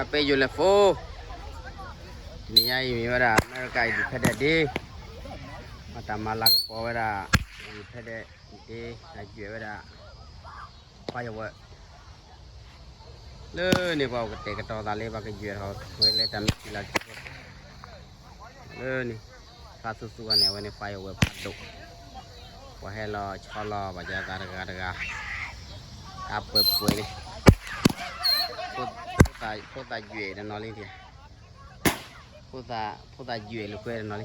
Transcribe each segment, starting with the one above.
အပဲယိၤလဲၤဖိ, တနံၤညါအံၤမ့ၢ်ဝဲဒၣ် America Independence Day, မၤတၢ်မၤလၤကပီၤဝဲဒၣ် Independence Day တၢ်ယွဲၣ်ဝဲဒၣ် firework လၢန့ၣ် ပှၤကတဲာ်ကတီၤသးလၢ ပှၤကယွဲၣ်ထီၣ်ဝဲလၢတၢ်မ့ၢ်စံလီၤ လၢန့ၣ် ဖးသူသူဂၤန့ၣ် အဝဲန့ၣ် firework ဖးဒိၣ်, ပှၤဟဲလီၤဆီလီၤဘၣ်ယသးတဂၤတဂၤ, တၢ်ပှဲၤပှဲၤန့ၣ်, ဖိသၣ်ယွဲၣ်တနီၤလံ, ဖိသၣ်ယွဲၣ်လိာ်ကွဲတနီၤလံ.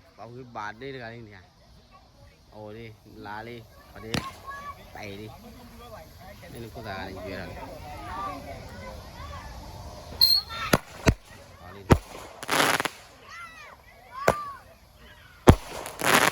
ပှၤဝံၤဘၣ်ဒ့တဂၤလံန့ၣ်ဧါ, အအိၣ်လံ လါလံ ပှၤဒ့ ပဲာ်လံ, မ့ၢ်နဖိသၣ်ဂၤန့ၣ်ယွဲၣ်ထီၣ်လံ, အလံ ကဲ ပှၤပျးဒ်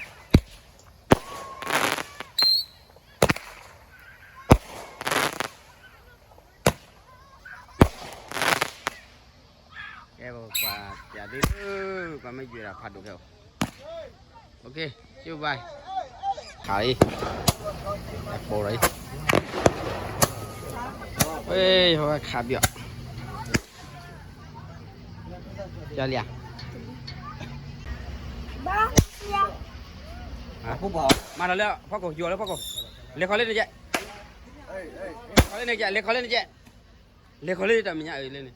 လၢ ပှၤမ့ၢ်ယွဲၣ်ဒၣ်ဖးဒိၣ်ခဲအံၤ, ခးလံ, ပိာ်လီၤအံၤ, ဝဲ ခးဘၣ်အီၤ, ယလံဧါ, မၤထီၣ်လၢဖီခိၣ် ယွၤလၢဖီခိၣ်, လဲၤခီလၢန့ၣ်ကဲ, လဲၤခီလၢန့ၣ်ကဲ, လဲၤခီလၢန့ၣ်ကဲ, လဲၤခီလၢတၢ်မဲာ်ညါအံၤလၢန့ၣ် လံ,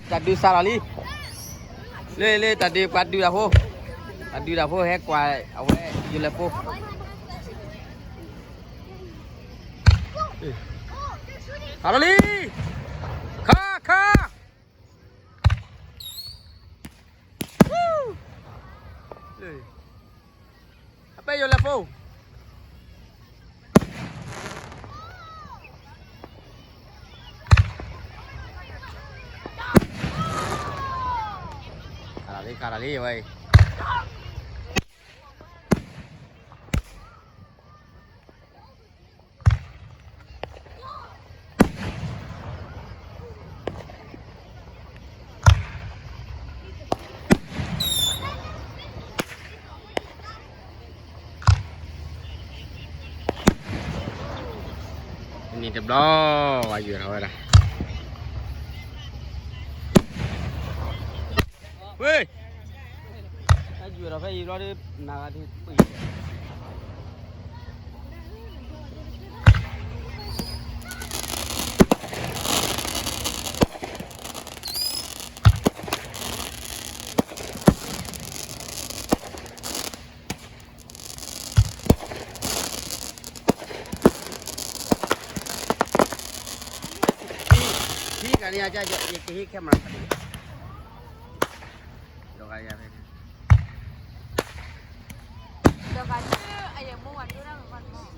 တၢ်ဒုးစးထီၣ်လံ, လၢ လၢ တၢ်ဒုးပှၤဒုးတၢ်ဖိ, ပှၤဒုးတၢ်ဖိဟဲကွၢ်အဝဲ ယိၤလဲၤဖိ, စးထီၣ်လံ, ခါ ခါ အပဲယိၤလဲၤဖိ, ခးတၢ်လံ ခးတၢ်လံ ဝဲအံၤ နံၤတဘျီ ဝဲယွဲၢ်ထီၣ်ဝဲဒၣ်, ဝ့ၢ်, ယွဲၢ်ထီၣ်ဖဲအံၤဘျီဒီး နၤဂၤဒုးပှ့ၤ ထံဂၤန့ၣ် ယကဟ့ၣ် camera ဒီးဂၤယၤဖဲ ဒီးဂၤဒုး အယမိၢ်ဝၤဒိၣ်ဒၣ်ဝဲပှၤတမီၢ် အ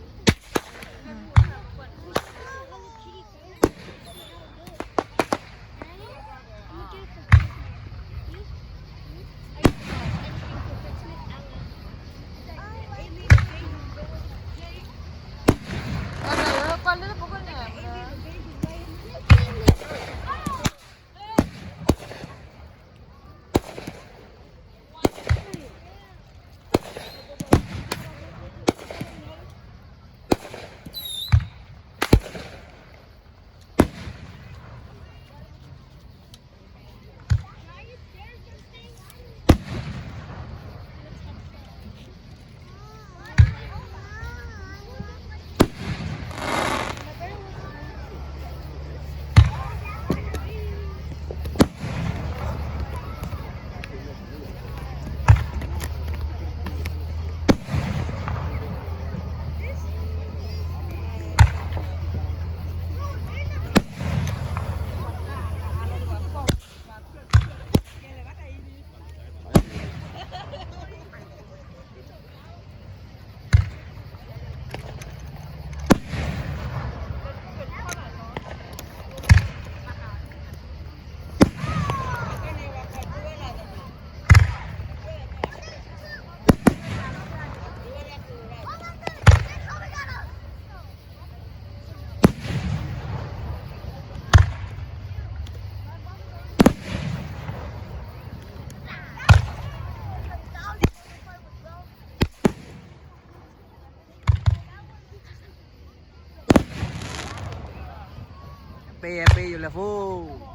Happy July Fourth.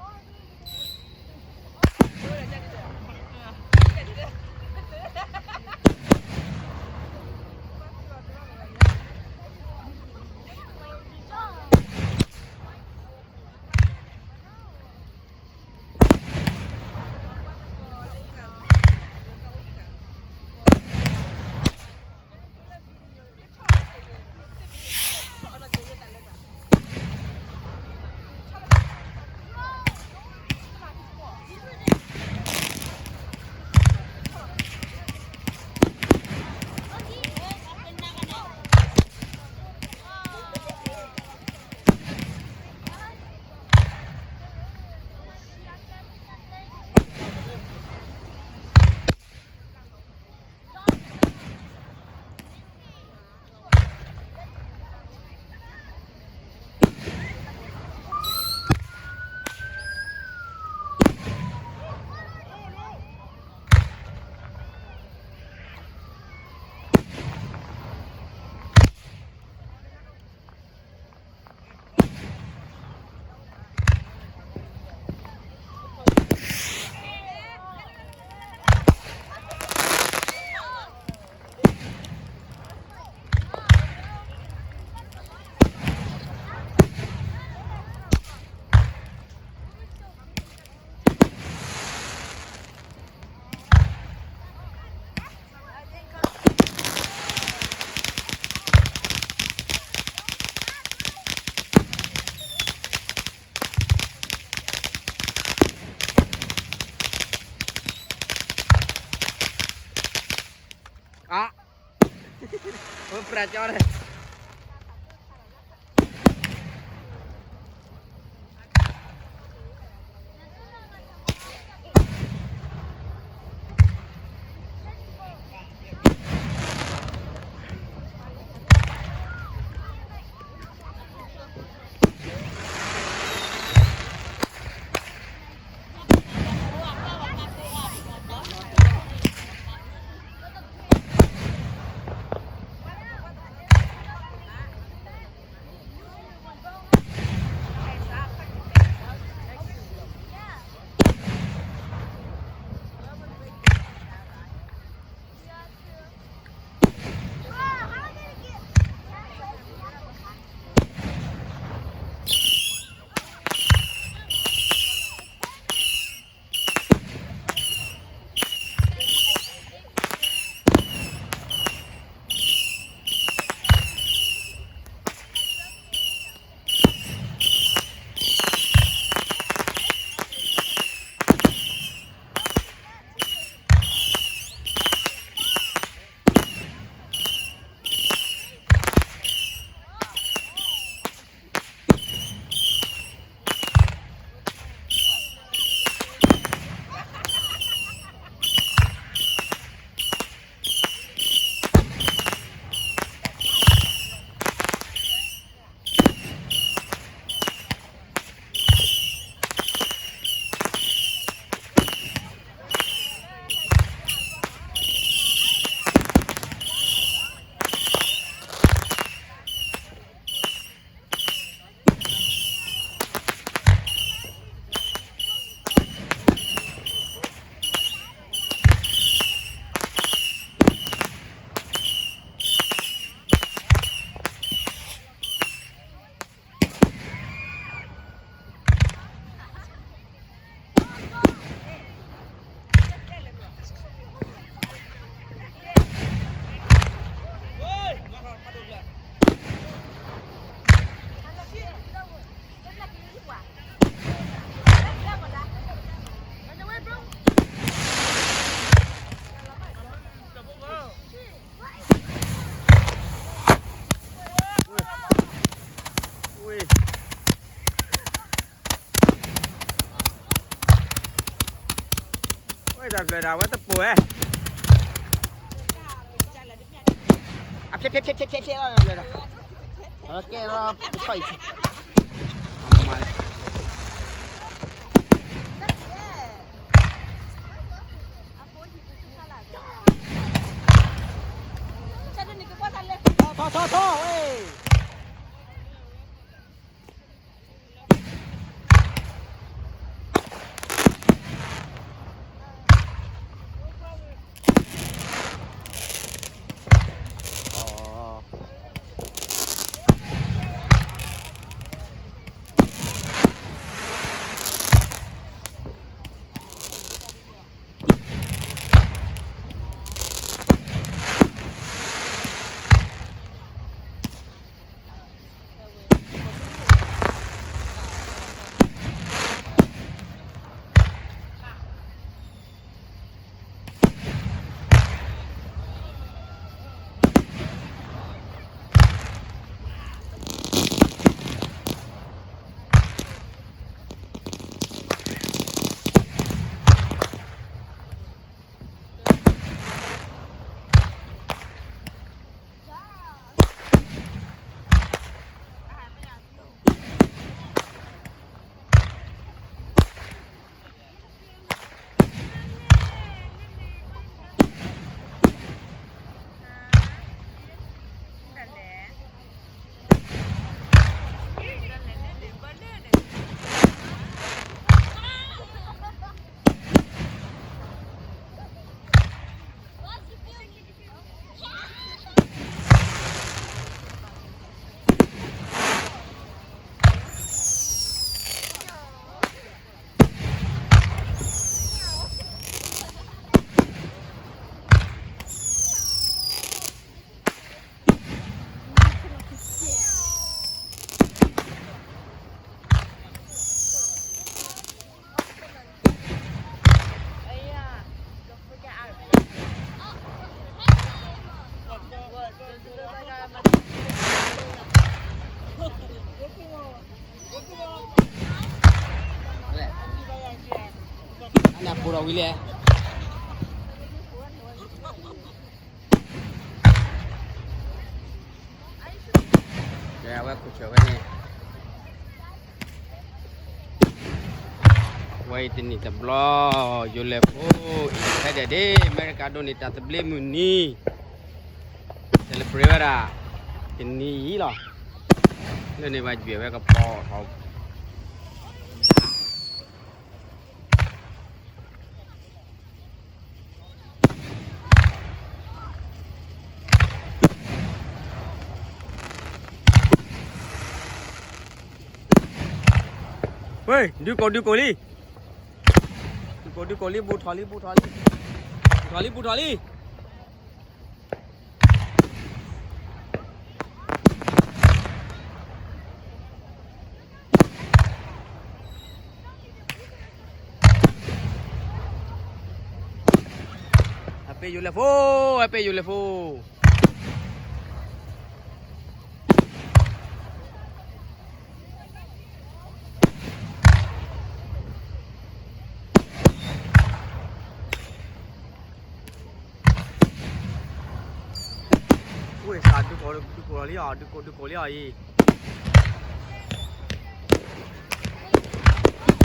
Where the blood? Where the boy? အဖျဲဖျဲဖျဲဖျဲဖျဲဖျဲလီၤဘျီဒီး အကဲလီၤ ပကဆီအံၤ ထီၣ်ထီၣ်ထီၣ်ဝဲ ဝံၤလဲၣ်. ကဲ အဝဲခိၣ်ဆၢဝဲန့ၣ် ဝဲအံၤတနံၣ်တဘျီ ယိၤလဲၤဖိ independent ဒ့ အမဲရကၤဒိၣ်န့ၣ် တၢ်သဘျ့မုၢ်နံၤ celebrate ဝဲဒၣ် တနံၤအံၤလီၤ. လၢန့ၣ်ဘၣ်ယွဲၢ်ဝဲကပီၤထီၣ် ဝ့ၢ် ဒုးကိး ဒုးကိးလံ, ဒုးကိး ဒုးကိးလံ, ဘူးထီၣ်လံ ဘူးထီၣ်လံ, ဘူးထီၣ်လံ ဘူးထီၣ်လံ. အပ့ၢ်ယိၤလဲၤဖိ, အပ့ၢ်ယိၤလဲၤဖိ. ဝ့ၢ်စး ဒုးကိး ဒုးကိးလံအီၤ, ဒုးကိး ဒုးကိးလံအီၤ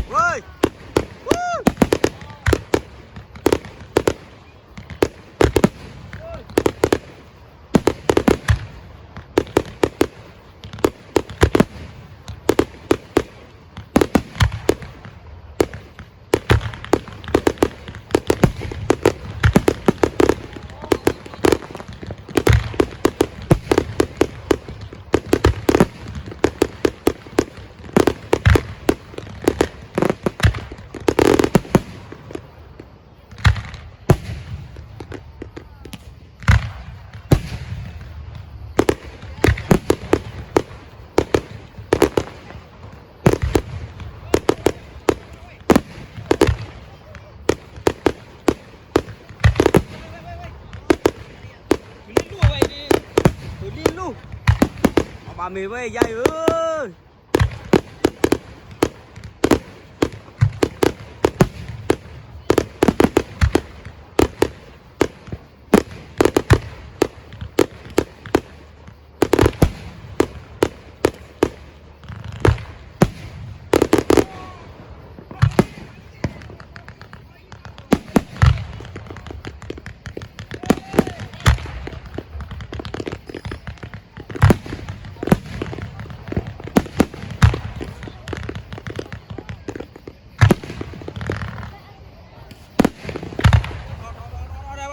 အံၤ. ဝ့ၢ် လံလူၢ်ဝဲအံၤ, လံလူၢ်, အဘၣ်မ့ၢ်ဝဲယါအံၤဧၢ.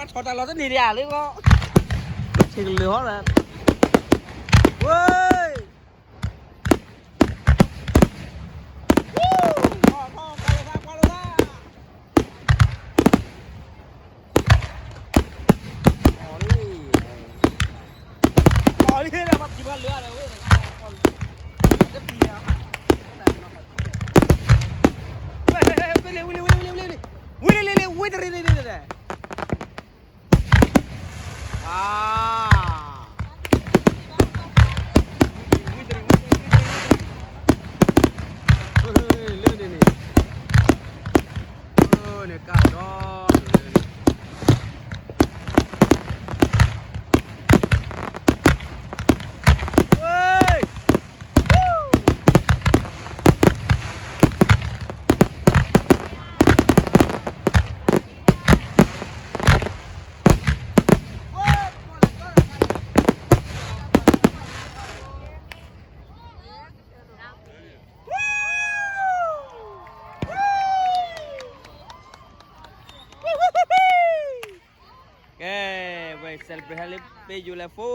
ထီၣ်တၢ်လီၤတန့ၢ်ဒံးဧါလၢဂီၢ်, ဆ့ကလၢာ်ဟီလၢ, ဝ့ၢ် ဝံၤလံ ဝံၤလံ ဝံၤလံ ဝံၤလံ ဝံၤလံ ဝံၤလံ ဝံၤလံ ဝံၤလံ ဝံၤလံ ဝံၤလံ ဝံၤလံ လၢန့ၣ်န့ၣ်, န့ၣ်ကၢ်ဒီးန့ၣ်, ဝ့ၢ် ကဲ, ဝဲ celebrate ဟဲလၢပ့ယိၤလဲၤဖိ